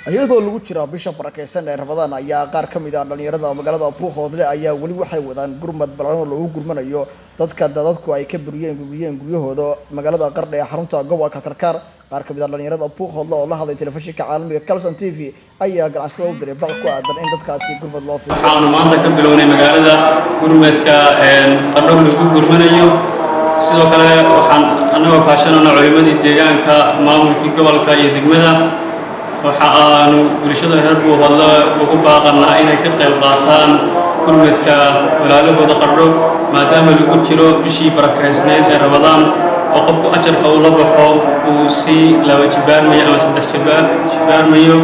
Iyadoo lagu jira bisha barakeysan ee Ramadaan ayaa qaar ka mid ah dhalinyarada magaalada Buuhoodle ayaa weli waxay wadaan gurmad ballan oo loogu gurmanayo dadka dadadku ay ka buriyeen guryahooda magaalada Qardho ee xarunta gobolka Karkaar. Qaar ka mid ah dhalinyarada Buuhoodle oo la hadlay telefishinka caalamiga Kalson TV ayaa ganacsatada u diray baq ku aadan in dadkaasi gurmad loo fidiyo. Waxaanu maanta ka bilownay magaalada gurmadka Qardho lagu gurmanayo. Sidoo kale waxaan annagoo kaashanana culimadii deegaanka, maamulkii gobolka iyo degmada, waxa aanu bulshada reer Buuhoodle ugu baaqanaa inay ka qayb qaataan gurmadka walaalahooda Qardho, maadaama lagu jiro bishii barakaysnayd ee Ramadaan oo qofku ajarka uu la baxo uu sii laba jibaarmayo ama saddex jibaarmayo.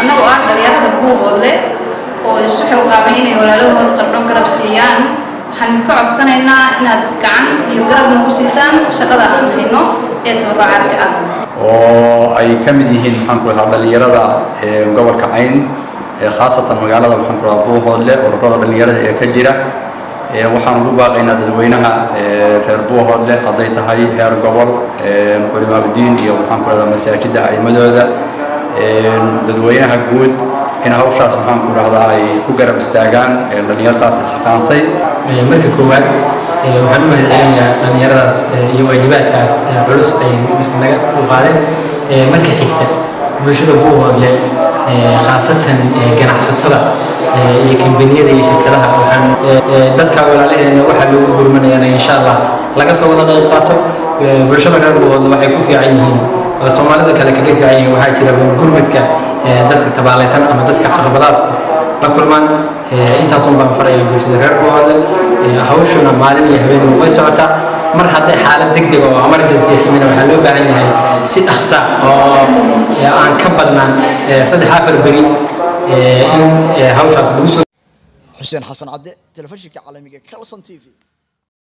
Annagoo ah dhalinyarta Buuhoodle oo isu xilqaamay inay walaalahooda Qardho garab siiyaan, waxaan idinka codsanaynaa inaad gacan iyo garab nagu siisaan shaqada aan hayno ee tabarucaadka ah, oo ay ka mid yihiin maxaan ku radaa dhalinyarada gobolka Cayn, khaasatan magaalada maxaan ku radaa Buuhoodle, ururada dhalinyarada ee ka jira. Waxaan ugu baaqaynaa dadweynaha reer Buuhoodle, hadday tahay heer gobol, culimaadudiin iyo maxaan ku rahdaa masaajidda a'imadooda, dadweynaha guud, in hawshaas maxaan ku rahdaa ay ku garab istaagaan dhalinyartaas isxaantay. Marka koowaad waxaan u mahadcelinayaa dhalinyaradaas iyo waajibaadkaas culus ay naga qaadeen. Marka xigta bulshada Buuhoodle, khaasatan ganacsatada iyo kambaniyada iyo shirkadaha, waxaan dadka walaalaheena waxaa loogu gurmanayana insha Allah laga soo wada qayb qaato. Bulshada reer Buuhoodle waxay ku fiican yihiin oo Soomaalida kale kaga fiican yihiin waxaa jira gurmadka dadka tabaalaysan ama dadka caqabadaadku la kulmaan. Intaasun baan faraya bulshada reer Buuhoodle. Hawshuna maalin iyo habeen way socotaa. Mar hadday xaalad degdeg oo emergency timina, waxaa loo baahan yahay si dhaqsa oo aan ka badnaan 3-4 beri in hawshaas lagu soo. Xuseen Xasan Cadde, telefishinka caalamiga Kalson TV.